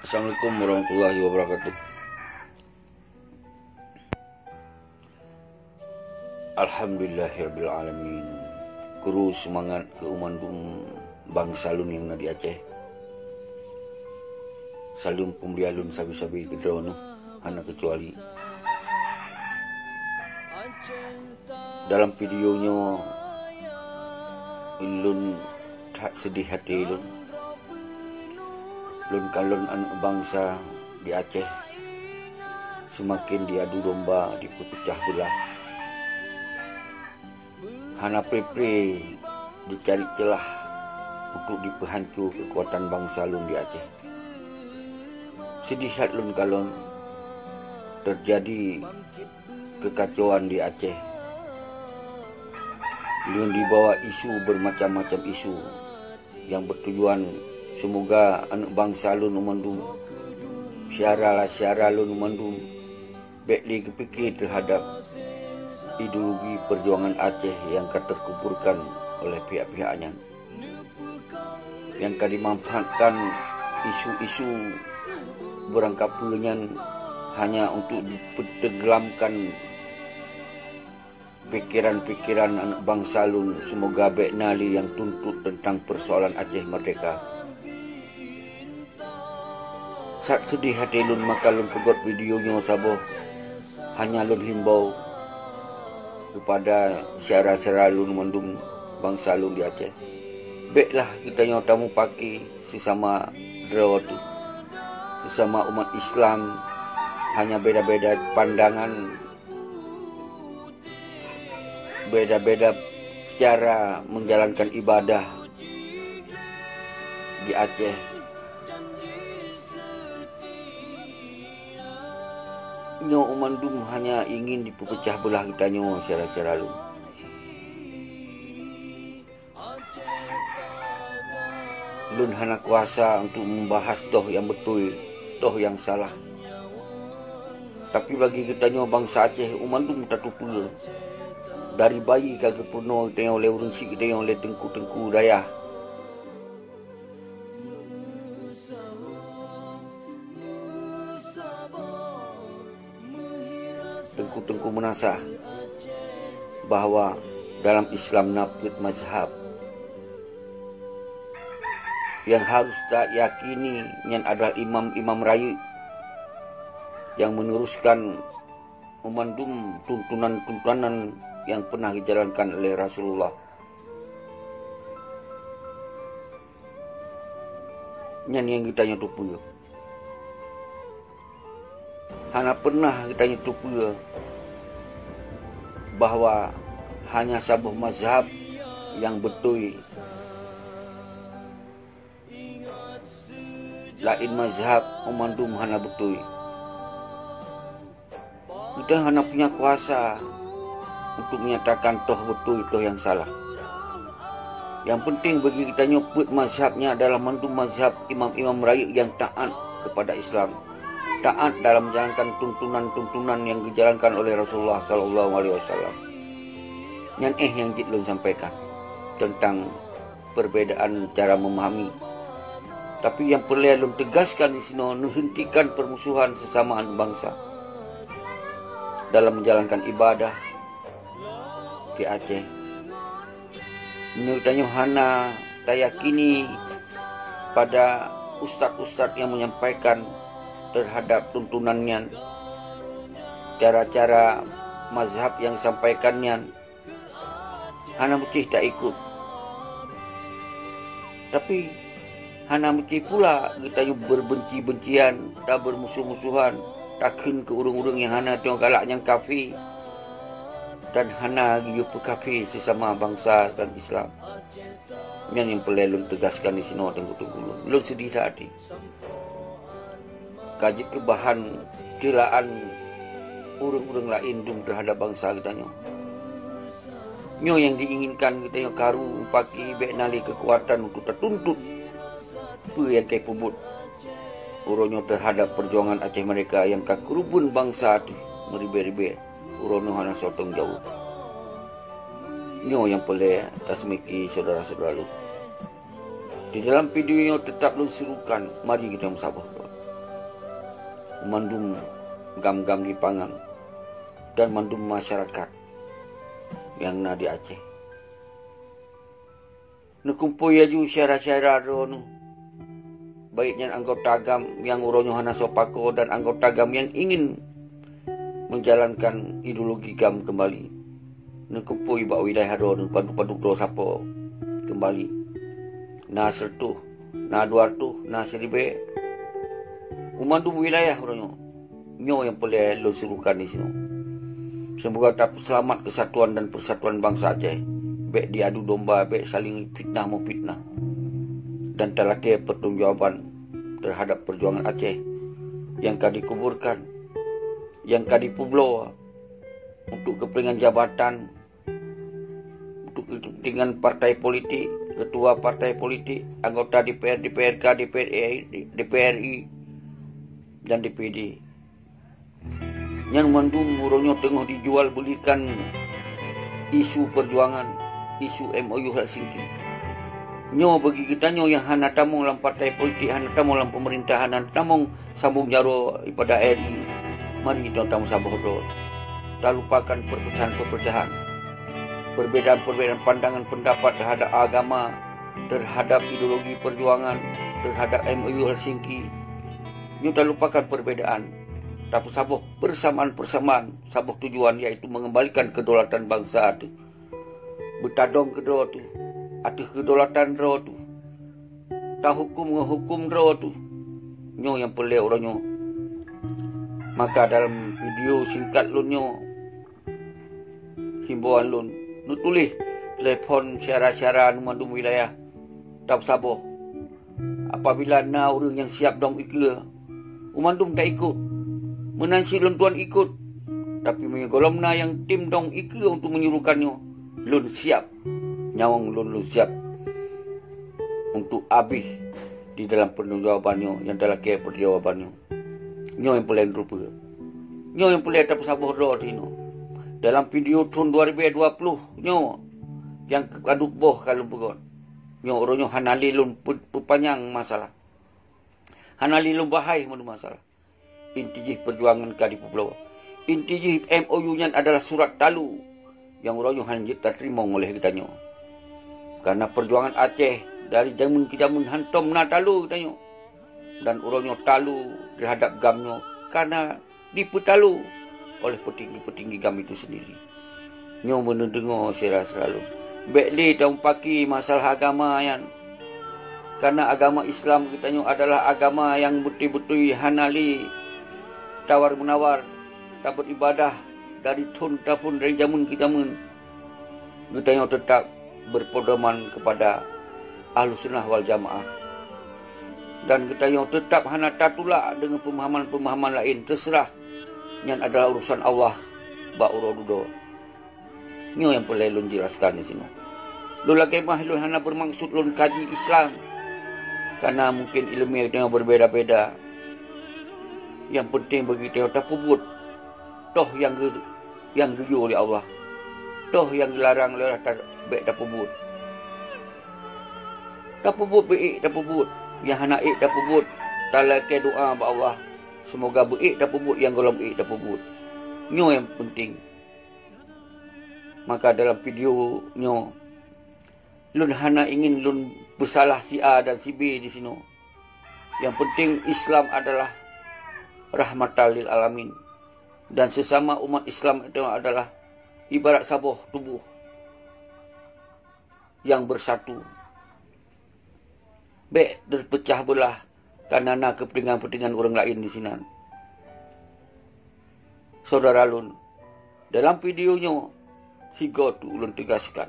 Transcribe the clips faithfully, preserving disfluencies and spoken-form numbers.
Assalamualaikum warahmatullahi wabarakatuh. Alhamdulillahirabbil alamin. Kru seumangat keu mandum bansa lôn nyang na di Aceh. Saleuem peumulia lôn sabe-sabe keudroe neuh, hana keucuali. Dalam video nyoe, lôn that seudeh até lôn. Lôn kalon aneuëk bansa di Aceh seumaken diadu domba, dipeupeucah beulah. Hana pre-pre jicari ceulah untuk dipeuhanco keukuatan bansa lôn di Aceh. Seudeh that lôn kalon teujadi keukacauan di Aceh. Lôn jibawa isu, beumacam-macam isu nyang beutujuan seumoga aneuëk bansa lôn mandum, syedara-syedara lôn mandum, bék lé geupike teuhadab ideologi peujuangan Aceh nyang ka teukuburkan oleh pihak-pihak nyan, nyang ka jimanfaatkan isu-isu beurangkapeue nyan hanya untuk jipeutenggelamkan pikeran-pikeran aneuëk bansa lôn. Seumoga bék na lé nyang tuntot teuntang peusoalan Aceh meurdehka. That seudeh até lôn maka lôn peugét video nyoe saboh. Hanya lôn himbau keupada syedara-syedara lôn mandum bansa lôn di Aceh, béklah geutanyoe tamupake seusama droe teuh, seusama umat Islam, hanya beda-beda pandangan, beda-beda cara menjalankan ibadah di Aceh. Nyoe mandum hanya ingin jipeupeucah beulah geutanyoe syedara-syedara lôn. Lôn hana kuasa untuk membahas toh nyang beutôi, toh nyang salah. Tapi bagi geutanyoe bansa Aceh, mandum tateupeue, dari bayi ka geupeurunoe geutanyoe lé ureuëng syik geutanyoe lé teungku-teungku dayah, teungku-teungku meunasah bahwa dalam Islam na peuet mazhab nyang harôh tayakini, nyan adalah imam-imam rayeuk nyang meunuruskan meumandum tuntunan-tuntunan nyang peunah geujalankan lé Rasulullah. Nyan nyang geutanyoe teupeue. Hana peureunah geutanyoe teupeue bahwa hanya saboh mazhab nyang beutôi. Laén mazhab mandum hana beutôi. Geutanyoe hana punya kuasa untuk menyatakan toh beutôi, toh nyang salah. Nyang peunteng bagi geutanyoe peuet mazhab nyan adalah mandum mazhab imam-imam rayeuk nyang taát keupada Islam, taát dalam menjalankan tuntunan-tuntunan nyang geujalankan oleh Rasulullah sallallahu alaihi wasallam. Nyan éh nyang jeuet lôn sampaikan teuntang perbedaan cara memahami. Tapi nyang peureulée lôn teugaskan disinoe, neuheuntikan peurmusohan seusama aneuëk bansa dalam menjalankan ibadah di Aceh. Meunyoe tanyoe hana tayakini pada ustaz-ustaz nyang menyampaikan terhadap tuntunan nyan, cara-cara mazhab nyang sampaikan nyan, hana meusti taikot. Tapi, hana meusti pula geutanyoe beureubenci-bencian, tabeurmusoh-musohan, takheun keu ureuëng-ureuëng nyang hana tanyoe galak nyang kafé, dan hana geuyue peukafé seusama bansa dan Islam. Nyan nyang peureulée lôn teugaskan disinoe teungku-teungku lôn. Lôn seudeh that até ka jeuet keu bahan ceulaan ureuëng-ureuëng laén dum teuhadab bansa geutanyoe. Nyoe nyang jiinginkan geutanyoe karu mupaki bék na lé keukuatan untuk tatuntut peue nyang ka jipeubuet uroe nyoe teuhadab peujuangan Aceh Merdeka nyang ka keureubeuen bansa teuh meuribée-ribée uroe nyoe hana soe tanggung jaweueb. Nyoe nyang peureulée taseumiki syedara-syedara lôn. Di dalam video nyoe teutap lôn seurukan, mari geutanyoe meusaboh. mandum gam-gam di pangan dan mandum masyarakat nyang na di Aceh. Neukumpôi laju syedara-syedara droeneuh, baik nyan anggota gam nyang uroe nyoe hana soe pakoe dan anggota gam nyang ingin menjalankan ideologi gam keumbali. Neukumpôi bak wilayah droeneuh padub-padub droe sapo keumbali. Na sireutôh, na dua reutôh, na siribée. U mandum wilayah uroe nyoe. Nyoe nyang peureulée lôn serukan disinoe. Seumoga tapeuseulamat keusatuan dan peusatuan bansa Aceh. Bék diadu domba, bék saléng fitnah meufitnah, dan talakée pertanggungjawaban teuhadab peujuangan Aceh nyang ka dikuburkan, nyang ka dipeubloe untuk keupeuntengan jabatan, untuk keupeuntengan partai politik, ketua partai politik, anggota D P R, D P R K, D P R I, D P R I, dan D P D. Nyan mandum uroe nyoe teungoh dijual beulikan isu peujuangan, isu M O U Helsinki. Nyoe bagi geutanyoe nyang hana tamong lam partai politik, hana tamong lam peumeurintah, hana tamong sambong jaroe ibadah R I, mari geutanyoe tameusaboh droe. Talupakan perpecahan-perpecahan, perbedaan-perbedaan pandangan pendapat terhadap agama, terhadap ideologi perjuangan, terhadap M O U Helsinki. Nyoe talupakan perbedaan, tapeusaboh persamaan-persamaan, saboh tujuan, yaitu mengembalikan kedaulatan bansa teuh. Beutadong keu droe teuh, ateueh kedaulatan droe teuh. Tahuköm ngon huköm droe teuh. Nyoe nyang peureulée uroe nyoe. Maka dalam video singkat lôn nyoe, himbauan lôn, neutuléh telepon syedara-syedara nyoe mandum wilayah, tapeusaboh. Apabila na ureuëng nyang siab dong ikeue, u mandum taikot. Meunan cit lôn tuan ikot. Tapi meunyoe gohlom na nyang tem dong ikeue untuk menyuruhkan nyoe, lôn siab. Nyawöng lôn, lôn siab untuk abéh di dalam pertanggungjawaban nyoe, nyang talakée pertanggungjawaban nyoe. Nyoe nyang peureulée lôn teupeue. Nyoe nyang peureulée tapeusaboh droe teuh inoe. Dalam video thon dua ribée dua ploh nyoe, nyang ka duek boh ka lôn peugöt. Nyoe uroe nyoe hana lé lôn peu-, peupanyang masalah. Hana lé lôn bahai mandum masalah. Inti jih peujuangan ka dipeubloe. Inti jih M O U nyan adalah surat talu nyang uroe nyoe hana jeuet tateurimong oleh geutanyoe. Kareuna peujuangan Aceh dari jameun keu jameun hantom na talu geutanyoe. Dan uroe nyoe talu teuhadab gam nyoe ka na dipeutalu oleh peutinggi-peutinggi gam itu sendiri. Nyoe meuneudeungoe syedara-syedara lôn, bék lé tamupaki masalah agama nyan. Kareuna agama Islam geutanyoe adalah agama nyang beutôi-beutôi hana lé tawar-meunawar, tabeuribadah dari thon keu thon, dari jameun keu jameun. Geutanyoe teutab beupeudoman keupada Ahlussunnah wal Jamaah. Dan geutanyoe teutab hana tatulak deungon peumahaman-peumahaman laén, teuseurah. Nyan adalah urosan Allah bak uroe dudoe. Nyoe nyang peureulée lôn jelaskan disinoe. Lôn lakée meu'ah lôn hana beumaksud lôn kaji Islam, kareuna mungken iéleumé geutanyoe beubeda-beda. Nyang peunteng bagi geutanyoe tapeubuet toh nyang geu-, nyang geuyue lé Allah. Toh nyang geularang lé Allah ta-, bék tapeubuet. Tapeubuet beu ék tapeubuet, nyang hana ék tapeubuet, talakée doá bak Allah, seumoga beu ék tapeubuet nyang gohlom ék tapeubuet. Nyoe nyang peunteng. Maka dalam video nyoe, lôn hana ingin lôn peusalah si A dan si B disinoe. Nyang peunteng Islam adalah rahmatan lil alamin. Dan sesama umat Islam itu adalah ibarat saboh tuboh nyang beusatu. Bék teupeucah beulah kareuna na keupeuntengan-keupeuntengan ureuëng laén disinan. Syedara lôn, dalam video nyoe, sigoe teuk ulôn teugaskan,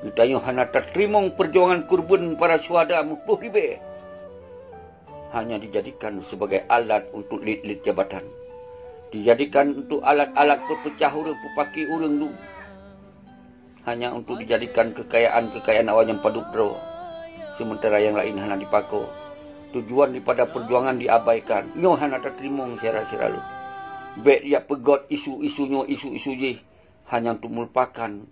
geutanyoe hana tateurimong peujuangan keureubeuen para syuhada meuploh ribée hanya dijadikan sibagai alat untuk liet-liet jabatan, dijadikan untuk alat-alat peupeucah ureuëng, peupaki ureuëng dum, hanya untuk dijadikan keukayaan-keukayaan awak nyang padub droe, seumeuntara nyang laén hana jipakoe. Tujuan daripada peujuangan diabaikan. Nyoe hana tateurimong syedara-syedara lôn. Bék jak peugöt isu-isu nyoe, isu-isu jih, hanya untuk meulupakan